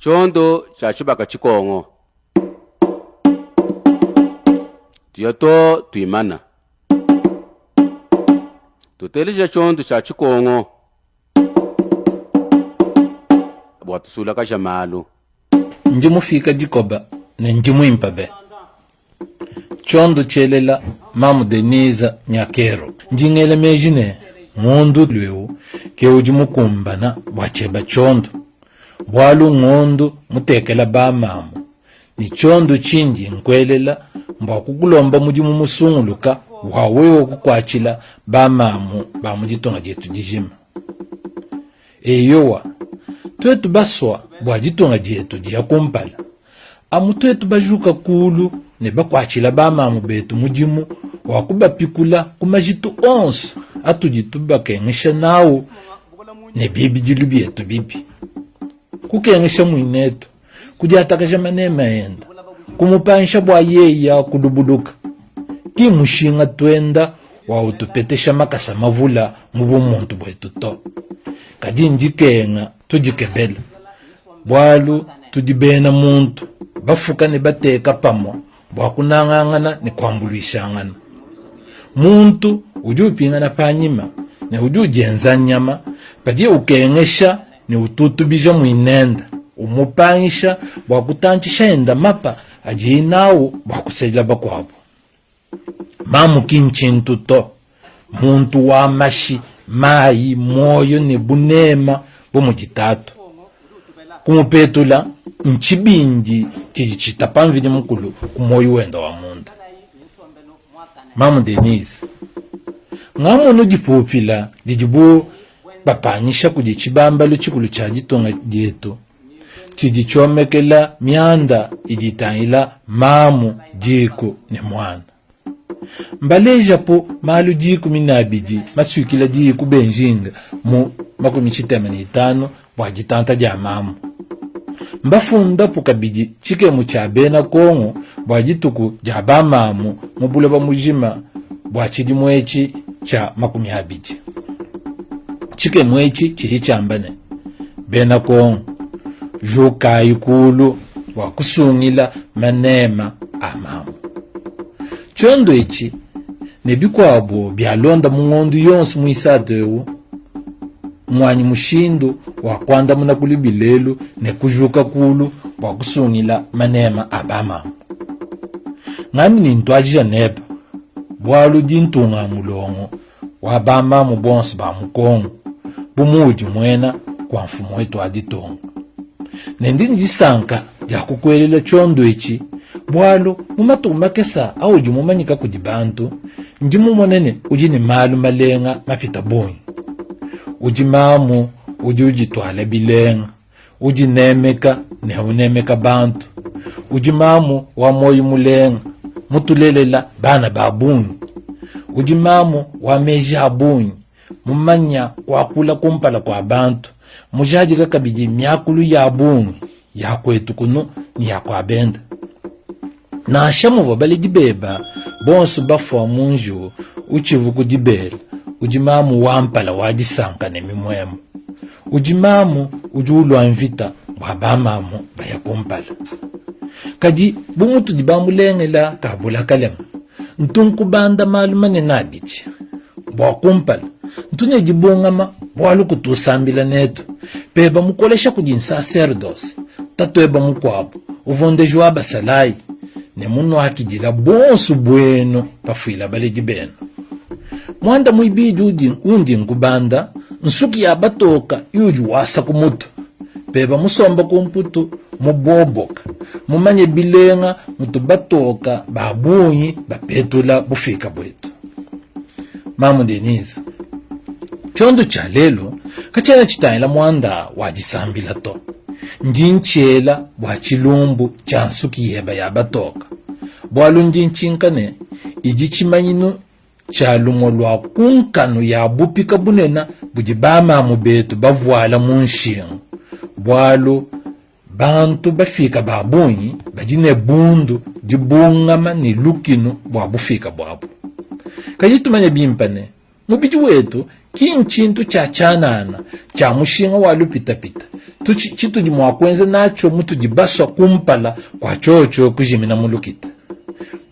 Tshiondo tshia tshibaka tshikongo. Tuya to tuimana. Tuteleja tshiondo tshia tshikongo bua tusulakaja malu. Ndi mufika dikoba ne ndi muimpa be. Tshiondo tshielela mamu Denise Nyakeru. Ndi ngela meji ne ngondu eu ke udi mukumbana bua tshieba tshiondo, bualu ngondu mutekela ba mamu ne tshiondo tshindi nkuelela mbua kukulomba mudimu musunguluka wa wewe kukuatshila ba mamu ba mu ditunga dietu dijima. Eyowa, tuetu basua bua ditunga dietu diya kumpala, amu tuetu bajuka kulu ne bakuatshila bamamu betu mudimu wa kubapikula ku majitu onso atudi tubakengesha nawu ne bibidilu bietu bibi. Kukengesha muinetu, kudiatakaja maneme enda, kumupangisha bua yeya kulubuluka, ki mmushinga tuenda wa utupetesha makasa mavula mu bumuntu buetu to, kadi ndikenga tudikebela, bualu tudi bena muntu bafuka ne bateka pamua bua kunangangana ne kuambuluishangana. Muntu udi upingana panyima ne udi udienza nyama padiye ukengesha ne ututubija muinende, umupangisha bua kutantshisha enda mapa adiye nawu bua kusadila bakuabu. Mamu ki ntshintu to, muntu wa mashi, mayi, muoyo ne bunema bu mudi tatu. Kumupetula ntshibindi tshidi tshitapa Mvidi Mukulu ku muoyo wende wa munda. Mamu Denise, ngamonu dipupila didibu bapanyisha kudi tshibambalu tshikulu tshia ditunga dietu tshidi tshiomekela mianda idi itangila mamu, diku ne muana. Mbalejapu malu dikumi ne abidi masuikila diyi ku Beijing mu 75 bua ditanta dia mamu. Mbafundapu kabidi tshikemu tshia bena Kongo bua dituku dia bamamu mu buloba mujima bua tshidimu etshi tshia 20. Tshikemu etshi tshidi tshiamba ne, Bena Kongo, jukayi kulu bua kusungila manema a mamu. Tshiondo etshi ne bikuabu bialonda mu ngondu yonso muisatu eu, muanyi mushindu wa kuandamuna ku lubila elu ne kujuka kulu bua kusungila manema a bamamu. Ngambi ne ntuadija neba, bualu di ntunga mulongo wa bamamu bonso ba mu Kongo, bu muudi muena kua mfumu wetu wa ditunga. Ne ndi ne disanka dia kukuelela tshiondo etshi, bualu mu matuku makesa audi mumanyika kudi bantu, ndi mumone ne udi ne malu malenga mapita bungi. Udi mamu udi udituala bilenga, udinemeka ne unemeka bantu. Udi mamu wa muoyo mulenga, mutulelela bana ba bungi. Udi mamu wa meji a bungi, mumanya kuakula kumpala kua bantu, mujadika kabidi miakulu ya bungi ya kuetu kunu ne ya kua benda. Nansha muvua baledi beba bonso bafua mu njiwu, utshivua ku dibela. Udi mamu wa mpala wa disanka ne mimuemue. Udi mamu udi ulua mvita bua bamamu baya kumpala. Kadi bu mutudi bamulengela kabula kalema, ntu nkubanda malu manene abidi. Bua kumpala, ntu ne dibungama bualu kutu usambila netu peba mukolesha kudi nsaserdose, tatueba mukuabu uvua ndeji wa basalayi ne munuakidila buonso buenu pafuila baledi benu. Muanda muibidi udi undi nkubanda, nsuki ya batoka iudi wasa ku mutu peba musomba ku mputu muboboka, mumanye bilenga mutu batoka ba bungi bapetula bufika buetu. Mamu Denise, tshiondo tshia lelu katshiena tshitangila muanda wa disambila to. Ndi ntshiela bua tshilumbu tshia nsuki yeba ya batoka, bualu ndi ntshinka ne idi tshimanyinu tshia lumue lua ku nkanu ya bupika bunene budi bamamu betu bavuala mu nshingu, bualu bantu bafika ba bungi badi ne bundu, dibungama ne lukinu bua bufika buabu. Kadi tumanye bimpe ne, mubidi wetu. Ki ntshintu tshia tshianana tshia mushinga wa lupitapita tshitudi mua kuenza natshio mutudi basua kumpala kua tshiotshio kujimina mu lukita.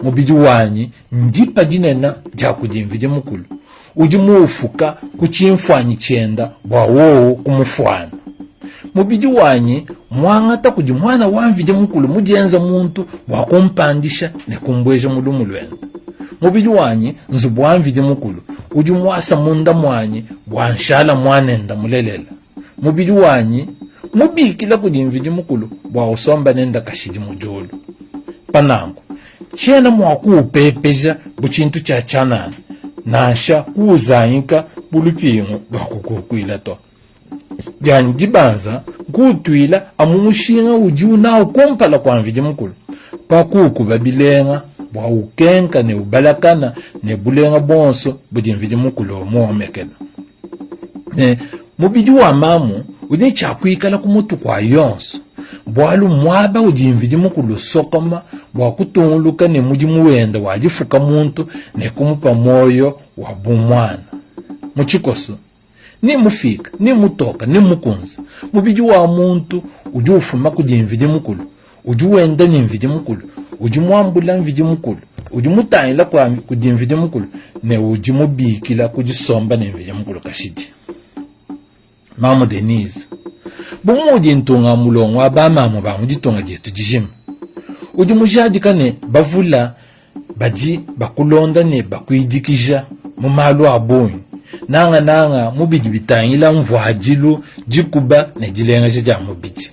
Mubidi wanyi ndipa dinene dia kudi Mvidi Mukulu, udi muufuka ku tshimfuanyi tshienda bua wowu kumufuana. Mubidi wanyi muangata kudi Muana wa Mvidi Mukulu mudienza muntu bua kumpandisha ne kumbueja mu lumu luende. Mubidi wanyi nzubu wa Mvidi Mukulu udi muasa munda muanyi bua nshala muanenda mulelela. Mubidi wanyi mubikila kudi Mvidi Mukulu bua usomba nenda kashidi mu diulu. Pa nanku tshiena mua kuupepeja bu tshintu tshia tshianana, nansha kuuzangika bu lupingu lua kukukuila to. Dianyi dibanza nkuutuila amu mushinga udiwu nawu kumpala kua Mvidi Mukulu, pa kuukuba bilenga, bua ukenka ne ubalakana ne bulenga buonso budi Mvidi Mukulu muomekela. Ne mubidi wa mamu udi ne tshia kuikala ku mutu kua yonso, bualu muaba udi Mvidi Mukulu usokoma bua kutunguluka ne mudimu wende wa difuka muntu ne kumupa muoyo wa bumuana. Mu tshikoso, ni mufiika, ni mutoka, ni mukunze, mubidi wa muntu udi ufuma kudi Mvidi Mukulu, udi wenda ne Mvidi Mukulu, udi muambula Mvidi Mukulu, udi mutangila kudi Mvidi Mukulu ne udi mubikila ku disomba ne Mvidi Mukulu kashidi. Mamu Denise, bu muudi ntunga mulongo wa bamamu ba mu ditunga dietu dijima, udi mujadika ne bavula badi bakulonda ne bakuidikija mu malu a bungi, nangananga mu bidi bitangila mvuadilu, dikuba ne dilengeja dia mubidi.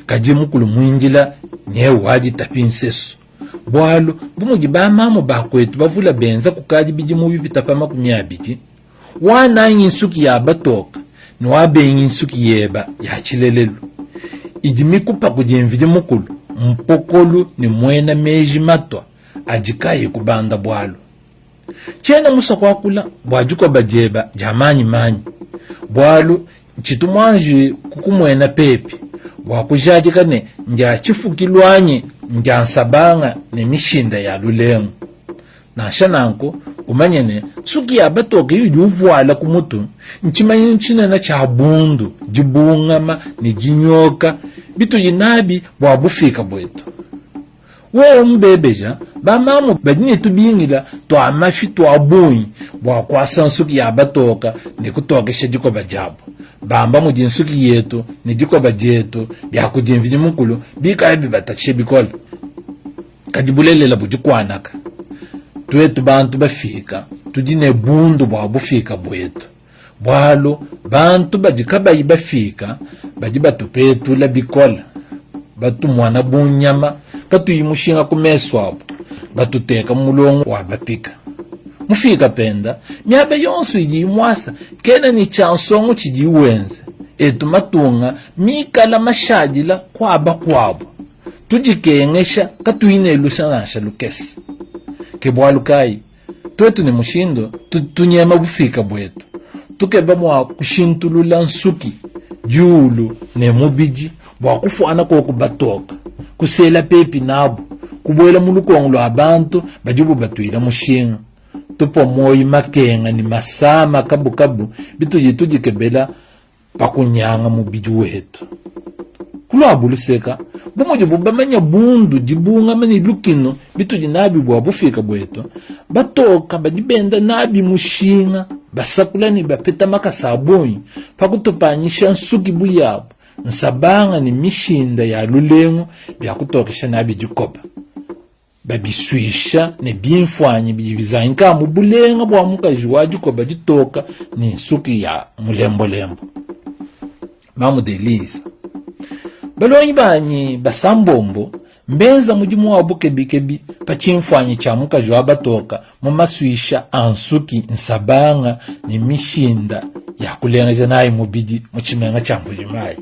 Kadi mukulu muindila nyewu waditapi nsesu, bualu bu mudi bamamu ba kuetu bavula benza kukadi bidimu bipita pa 20, wanangi nsuki ya batoka ne wabengi nsuki yeba ya tshilelelu idi mikupa kudi Mvidi Mukulu, mpokolu ne muena meji matua adi kayi kubanda bualu. Tshiena musua kuakula bua dikoba dieba dia manyimanyi, bualu ntshitu muanji kukumuena pepi bua kujadika ne ndia tshifukilu anyi ndia nsabanga ne mishinda ya lulengu. Nansha nanku, umanye ne, nsuki ya batoke iudi uvuala ku mutu ntshimanyinu tshinene tshia bundu, dibungama ne dinyoka bitudi nabi bua bufiika buetu. Wewe mubebeja, bamamu badi ne tubingila tua mafi tua bungi bua kuasa nsuki ya batoka ne kutokesha dikoba diabu, bamba mudi nsuki yetu ne dikoba dietu bia kudi Mvidi Mukulu bikale bibatatshisha bikole. Kadi bulelela budi kuanaka, tuetu bantu bafika tudi ne bundu bua bufika buetu, bualu bantu badi kabayi bafika badi batupetula bikole, batumuana bu nyama katuyi mushinga ku mesu abu, batuteka mu mulongo wa bapika. Mufika penda miaba yonso idi imuasa, kena ne tshia nsongo tshidiyi wenza. Etu matunga mikala mashadila kua bakuabu tudikengesha katuyi ne lusa nansha lukese. Ke bualu kayi tuetu ne mushindu tudi tunyema bufiika buetu, tukeba mua kushintulula nsuki, diulu ne mubidi bua kufuana koku batoka, kusela pepi nabu, kubuela mu lukongo lua bantu badibu batuila mushinga, tupua muoyo makenga ne masama kabukabu bitudi tudikebela pa kunyanga mubidi wetu. Ku luabu luseka, bu mudibu bamanya bundu, dibungama ne lukinu bitudi nabi bua bufiika buetu, batoka badi benda nabi mushinga, basakula ne bapeta makasa a bungi pa kutupanyisha nsuki bu yabu, nsabanga ne mishinda ya lulengu bia kutokesha nabi dikoba. babisuisha ne bimfuanyi bidi bizangika mu bulenga bua mukaji wa dikoba ditoka ne nsuki ya mulembolembo. Mamu Delise, balongi banyi basambombo mbenza mudimu wa bukebikebi pa tshimfuanyi tshia mukaji wa batoka mu masuisha a nsuki, nsabanga ne mishinda ya kulengeja nayi mubidi mu tshimenga tshia Mbuji-Mayi.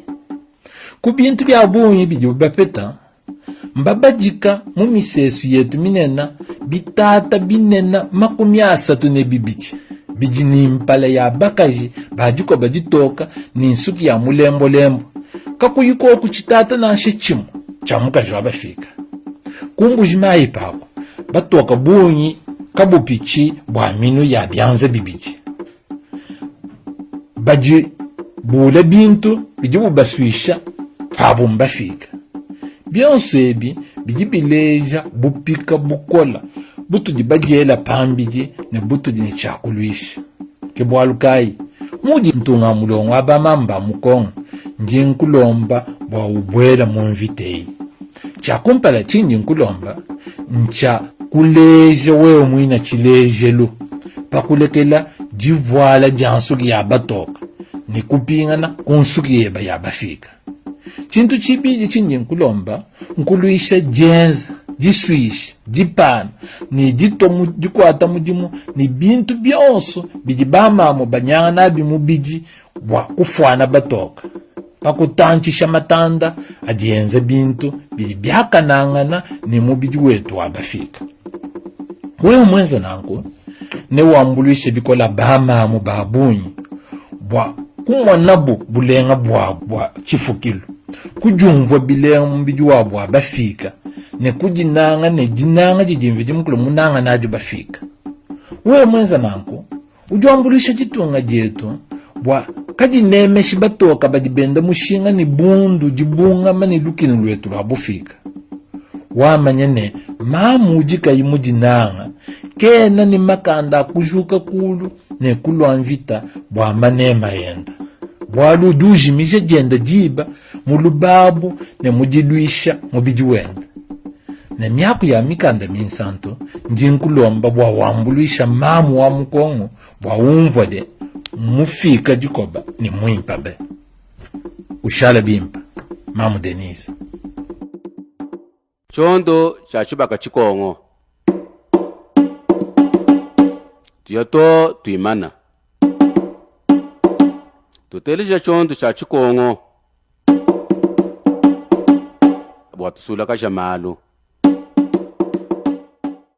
Ku bintu bia bungi bidibu bapeta, Mbabadika mu misesu yetu minene bitata binene 32 bidi ne mpala ya bakaji ba dikoba ditoka ne nsuki ya mulembolembo, kakuyi koku tshitata nansha tshimue tshia mukaji wa bafika. Ku Mbuji-Mayi paku, batoka bungi kabupitshi bua minu ya bianza bibidi. Badi buula bintu bidibu basuisha pabu mbafika. Bionso ebi bidi bileja bupika bukola butudi badiela pambidi ne butudi ne tshia kuluisha. Ke bualu kayi muudi ntunga-mulongo wa bamamu ba mu Congo, ndi nkulomba bua ubuela mu mvita eyi. Tshia kumpala tshindi nkulomba ntshia kuleja wewe muine tshilejelu pa kulekela divuala dia nsuki ya batoka ne kupingana ku nsuki yeba ya bafika. Tshintu tshibidi tshindi nkulomba nkuluisha dienza, disuisha, dipana ne ditua mu dikuata mudimu ne bintu bionso bidi bamamu banyanga nabi mubidi bua kufuana batoka, pa kutantshisha matanda adi enza bintu bidi biakanangana ne mubidi wetu wa bafika. Wewe muenze nanku, newambuluishe bikole bamamu ba bungi bua kumonabu bulenga buabu bua tshifukilu, kudiumvua bilenga mu mubidi wabu wa bafika, ne kudinanga ne dinanga didi Mvidi Mukulu munanga nadi bafika. Wewe muenze nanku, Udi wambuluisha ditunga dietu bua kadinemeshi batoka badi benda mushinga ne bundu, dibungama ne lukinu luetu lua bufika. Wamanya ne, mamu udi kayi mudinanga kena ne makanda a kujuka kulu ne kulua mvita bua manema enda, bualu udi ujimija dienda diba mu lubabu ne mu diluisha mubidi wenda. Ne miaku ya mikanda minsantu, ndi nkulomba bua wambuluisha mamu wa mu Kongo bua umvua de mmufika dikoba ne muimpa be. Ushala bimpa, mamu Denise. Tshiondo tshia tshibaka tshikongo, tuya to tuimana, tuteleja tshiondo tshia tshikongo bua tusulakaja malu.